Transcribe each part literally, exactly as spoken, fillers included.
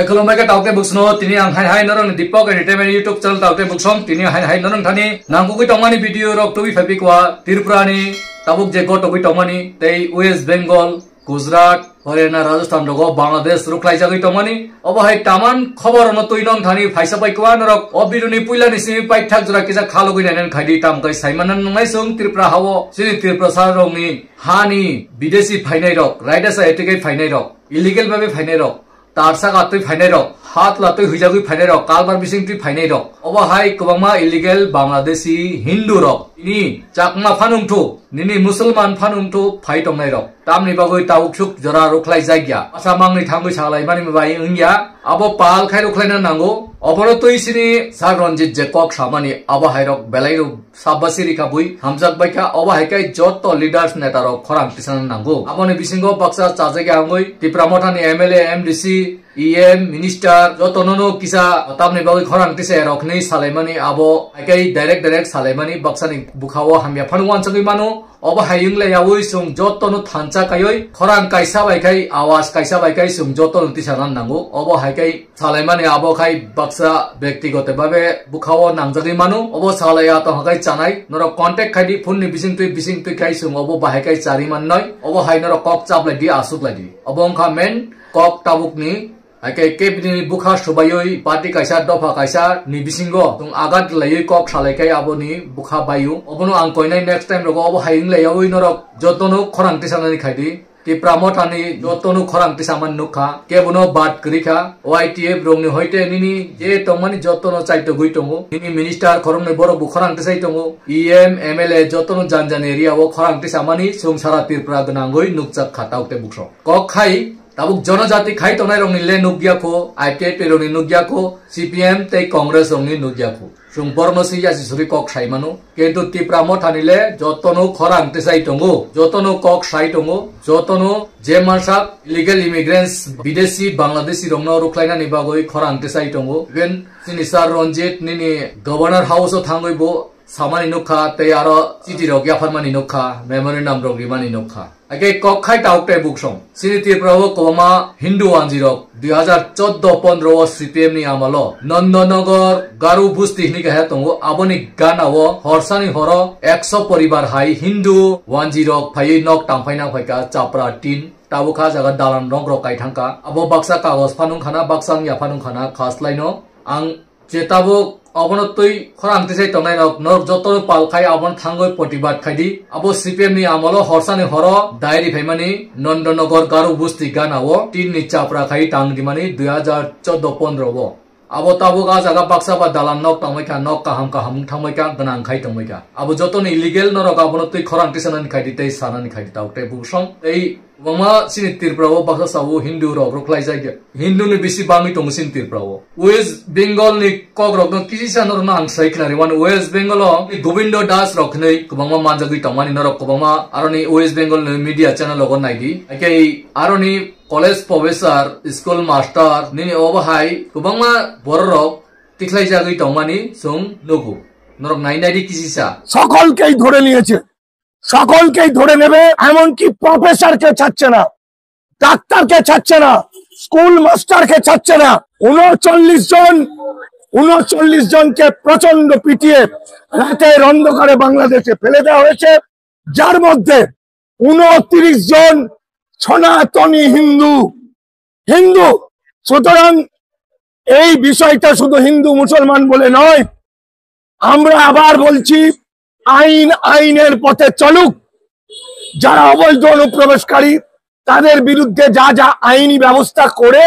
Khulumbai kha taukte buksno, tini ang hai hai norokni Deepak Entertainment YouTube channel taukte buksong, tini hai hai norok thani nangkukwi tongmani video rok tubui phaibi kwa Tripura ni tabuk je go tubui tongmani tei West Bengal, Gujarat, Haryana, Rajasthan rogo Bangladesh rukhlai jagwi tongmani. Obo hai taman khobor no twi nong thani phaisa bai kwa norok o video ni puila ni simi paithak jora kisa khalogwi nainan khaidi tamkai saimanan nungnai sung Tripura hao sini Tripura sa rokni hani bidesi phainai rok, raida sa etekai phainai rok, illegal babe phainai rok. Tarsa gatwi phainai rok, hat latwi huijagwi phainai rok, kalbar bising twi phainai rok. Obo hai kwbangma illegal Bangladeshi Hindu rok. Nini Chakma phanungthu, nini Musulman phanungthu phai tongnai rok. Tamni bagwi tabuk suk jora rukhlai jakya. Asa mangni thangwi saklaimani bai wngya. Abo pal khai rukhlaina nango. Obono twi sini Sir Ranjit je kok samani abo hai rok belai rok Sabbasi rikha bui hamjak baikha, obo hai khe joto leaders neta rok khorang tisana nango. Aboni bisingo baksa chajagya wngwi Tipra Mothani M L A, M D C, E M, minister jotono no kisa tamni bagwi khorang tisa rok hinwi salaimani abo hai khe direct direct salaimani baksani bukhao hamya phano wansugwi mano. Obo hai wng le yaui chwng jotono thansa kaiwi khorang kaisa bai khai awas kaisa bai khai chwng jotono tisana nango. Obo hai khe Salaimani abo khai baksa bektigoto babe bukhao nangjagwi mano. Obo salai a tongkha khai chanai. Norok contact khai di phone ni bising twi bising twi khai chwng obo bahai khai chari mannoi. Obo hai norok kok chaplai di, asuk lai di. Obo wngkha main kok tabuk ni. Hai khe kebini bukha subaiwi party kaisa dopha kaisa ni bisingo chwng agat laiwi kok salai khai abo ni bukha baio. Obono ang koinai next time rogo obo hai wng lai yaui norok jotono khorang tisanani khai di. Tipra Mothani jotono khorang tisamani nukha, kebono bad kwrwi kha, Y T F rokni hoite nini je tongmani jotono chaitogwi tongo, nini minister khoroknwi borokbo khorang tisai tongo, E M, M L A jotono jan jan area o khorang tisamani chwng sara Tripura gwnangwi nukjak kha taukte buksong. Kok khai tabuk jonojati khai tongnai rokni le nukya kho, I P F T rokni nukya kho, C P M tei Congress rokni nukya kho. Chwng borokno se yasi suri kok sai mano. Kintu Tipra Mothani le jotono khorang tisai tongo, jotono kok sai tongo, jotono je mansak illegal immigrants, bidesi, Bangladeshi rokno rukhlainani bagwi khorang tisai tongo. Even chini Sir Ranjit nini Governor House o thangwi bo samani nukha tei aro chiti rok yapharmani nukha, memorandum rok rimani nukha. Ake kok khai tauk tei buksong. Sini Tripura o kwbangma Hindu wanjirok dui hajar chordo pondro o C P M ni amalo Nandanagar Garu Busti hini kaha tongo. Aboni gana o horsani horo ekso poribar hai Hindu wanjirok phaiwi nok tangphaina phaikha chapra tin. Tabuk kha jaga dalan nok rok kaithangkha. Abo baksa kagos phanung khana, baksa wngya phanung khana, khaslaino ang Je tabuk obono twi khorang tisai tongnai rok, norok joto pal khai abono thangwi protibad khai di. Abo C P M ni amolo horsani horo diary phaimani Nandanagar Garu Busti gana o tin ni chapra khai tang di mani dui hajar chordo pondro o. Abo tabuk a jaga baksa ba dalan nok tangbai kha, nok kaham kaham wng thangbai kha, gwnang khai tongbai kha. Abo joto ni illegal norok abono twi khorang tisanani khai di tei sanani khai di tabuk tei buksong tei Kwbangma chini Tripura o baksa sao Hindu rok rwkhlai jak ya. Hindu ni bisi bangwi tongo chini Tripura o. West Bengal ni kok rok no kisa norok no ang sai khna ri mano. West Bengal o Gobindo Das rok hinwi kwbangma manjagwi tongmani norok kwbangma aroni West Bengal ni media channel rogo nai di. Hakhe aroni college professor, school master nini obo hai kwbangma borok rok tikhlai jagwi tongmani chwng nugo. Norok nai nai di kisisa. সকলকেই ধরে নিয়েছে, সকলকেই ধরে নেবে। এমনকি প্রফেসরকে ছাড়ছে না, ডাক্তারকে ছাড়ছে না, স্কুল মাস্টারকে ছাড়ছে না। উনচল্লিশ জন, উনচল্লিশ জনকে প্রচন্ড পিটিয়ে রাতের অন্ধকারে বাংলাদেশে ফেলে দেওয়া হয়েছে, যার মধ্যে উনত্রিশ জন সনাতনী হিন্দু। হিন্দু। সুতরাং এই বিষয়টা শুধু হিন্দু মুসলমান বলে নয়, আমরা আবার বলছি, আইন আইনের পথে চলুক। যারা অবৈধ অনুপ্রবেশকারী, তাদের বিরুদ্ধে যা যা আইনি ব্যবস্থা করে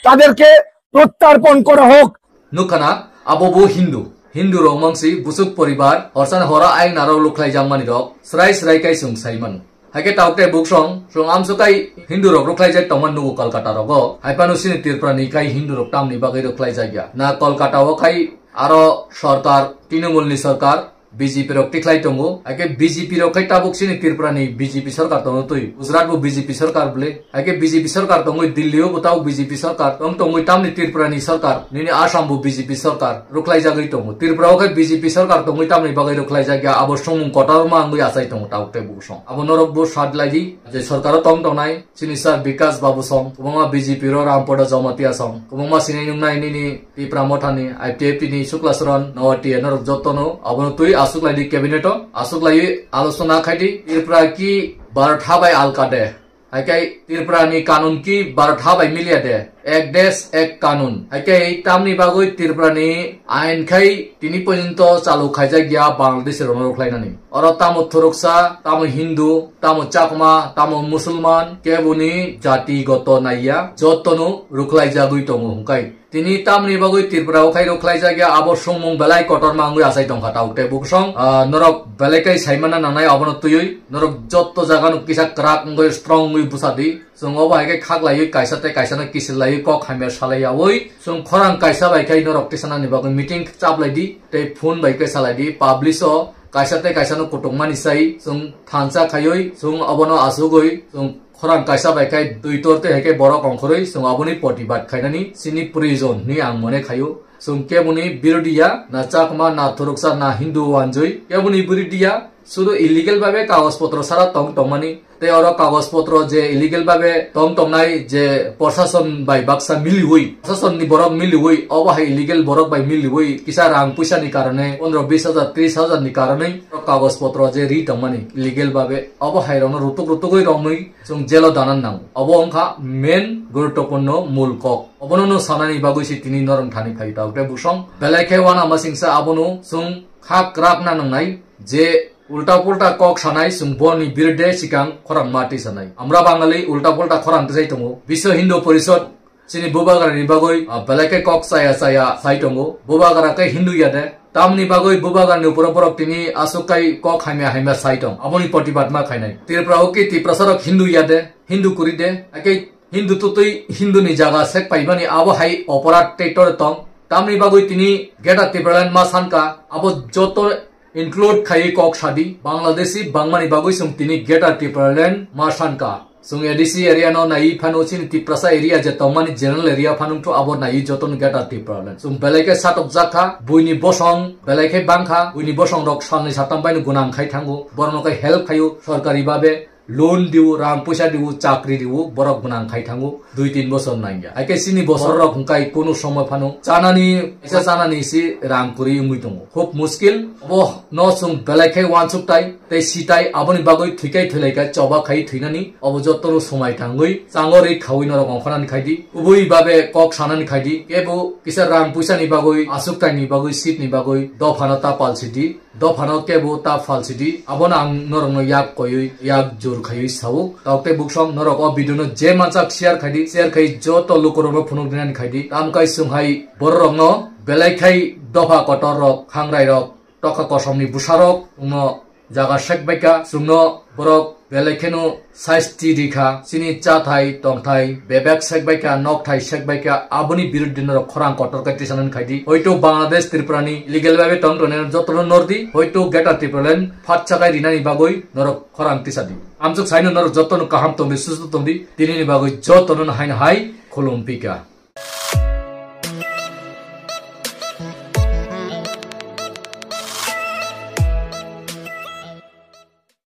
তাদেরকে প্রত্যর্পণ করা হোক। Nukhana, abo bo Hindu. Hindu rok mangsi busuk poribar, horsan hora ain aro lukhlai jangmani rok, srai srai kai sung sai mano. Haikhe tabuk tei buksong, song amso kai Hindu rok rwkhlai jak tongmani nugo Kolkata rogo. Haiphano sini Tripura ni kai Hindu rok tamni bagwi rwkhlai jak ya. Na Kolkata o khai aro sorkar, Trinamool ni sorkar, B J P rok tikhlai tongo. Haikhe B J P rok khai tabuk chini Tripura ni B J P sarkar tongo twi. Gujarat bo B J P sarkar bwle. Haikhe B J P sarkar tongwi Delhi o bo tabuk B J P sarkar tong tongwi tamni Tripura ni sarkar, nini Assam bo B J P sarkar rwkhlaijagwi tongo. Tripura o khai B J P sarkar tongwi tamni bagwi rwkhlaijak ya abo songmung kotorma wngwi achai tongo tabuk tei bukhuksong. Abo norok bo sat lai di. Je sarkar o tong tongnai, chini sir Bikash Babu song, kwbangma B J P ro Rampada Jamatia song, kwbangma sinai nungnai nini Tipra Mothani, I P F T ni Sukla Saran, Noatia norok jotono, abono twi aswk lai di cabinet o, aswk lai alochona khai di, Tripura ki Bharat ha bai alka de, haikai Tripura ni kanun ki Bharat ha bai milia de, ek desh ek kanun, haikai tamni bagwi Tripura ni ain khai tini porjonto chalu khaijak ya Bangladesh rok rwkhlainani. Oro tamo thuruksa, tamo Hindu, tamo Chakma, tamo Musulman, keboni jati goto naiya, jotono rwkhlaijagwi tongo hwnkhe. Tini tamni bagwi Tripura o khai rwkhlaijak ya abo songmung belai kotorma wngwi achai tongkha tabuk tei bukhuksong. Ah, norok belai kai saimana nangnai abono twiwi. Norok jotto jagano kisa kwrak wngwi strong wngwi bwsa di. Chwng obo hai khe khaklaiwi kaisa tei kaisano kisil laiwi kok hamya salai yaui. Chwng khorang kaisa bai khai norok tisanani bagwi meeting chaplai di tei phone bai khe salai di. Publish o kaisa tei kaisano kutungmani sai chwng thansa khaiwi chwng obono asugwi chwng khorang kaisa bai khai dui tor tei hai khe borok ongkhorwi chwng aboni protibad khainani chini proyojon hwnwi ang mone khaio. Chwng keboni birodhi ya, na Chakma, na Thuruksa, na Hindu wanjwi keboni birodhi ya. Sudu illegal babe kagoj potro sara tong tongmani. Tei oro kagoj potro je illegal babe tong tongnai je prosason bai baksa miliwi, prosasonni borok miliwi, obo hai illegal borok bai miliwi, kisa rang puisa ni karone, pondro bis hajar, tris hajar ni karone kagoj potro je ri tongmani illegal babe, obo hai rokno rutuk rutugwi romwi chwng jelo dana nango. Obo wngkha main guruttopurno mul kok. Obono no sanani bagwi se tini norong thani phai ta. Tei bukhuksong belai khe wana masingsa abono chwng kha kwrak na nangnai. Je ulta pulta kok sanai chwng boni birde sikang khorang ma tisanai. Amra Bangali ulta pulta khorang tisai tongo. Biswa Hindu Porishad chini bubagrani bagwi, ah, belai khe kok chaya chaya sai tongo. Bubagra khe Hindu ya de. Tamni bagwi bubagrani uporo borok tini aswk kai kok hamya hamya sai tong. Aboni protibad ma khainai. Tripura o ki Tiprasa rok Hindu ya de, Hindu kuri de. Ake Hindu tutwi Hindu ni jaga sek paimani abo hai oporad tei tore tong. Tamni bagwi tini Greater Tipraland ma sanka abo joto include khaiwi kok sadi, Bangladeshi bangmani bagwi chwng tini Greater Tipraland ma sanka. Chwng A D C area no naiwi phano chini Tiprasa area je tongmani general area phano wngthu abo naiwi jotono Greater Tipraland. Chwng belai khe satokjak kha, buini bosong belai khe bang kha, buini bosong rok salni satam baino gwnang khai thango, borokno khe help khaio sorkari babe. Loan diu, rang puisa diu, chakri diu, borok gwnang khai thango, dui tin bosor nangya. Haikhe chini bosor rok hwnkhe kunu somoi phano chanani, kaisa chanani si rang kwrwi wngwi tongo. Khub muskil, obo no chwng belai khe uansuk tai, tei si tai, aboni bagwi thwikai thwilaika choba khai thwinani, obo jotono somai tangwi, chango ri khawi norok ongkhornani khai di, kubui babe kok sanani khai di, kebo kisa rang puisa ni bagwi, aswk tai ni bagwi, seat ni bagwi, dophano ta pal si di. Dophano kebo ta phalsidi, abono ang norokno yak koiwi, yak jur khaiwi sao. Tok tei buksong norok o video no je mansak share khaidi, share khai joto lukurokno phunuk dinani khaidi. Tamkai chwng hai bororokno belai khai dopha kotor rok, khangrai rok, tokha kosomni bwsarok, chwngno jaga sek baikha, chwngno borok belai kheno sasti rikha, chini chathai, tongthai, bebak sek baikha, nokthai sek baikha, aboni biruddhe norok khorang kotor khe tisanani khaidi. Hoito Bangladesh, Tripura ni illegal babe tong tongnai jotono nordi, hoito Greater Tipraland phat sakai rinani bagwi norok khorang tisadi. Amsuk saino norok jotono kaham tongdi, susto tongdi, tinini bagwi jotono haino hai khulum pika.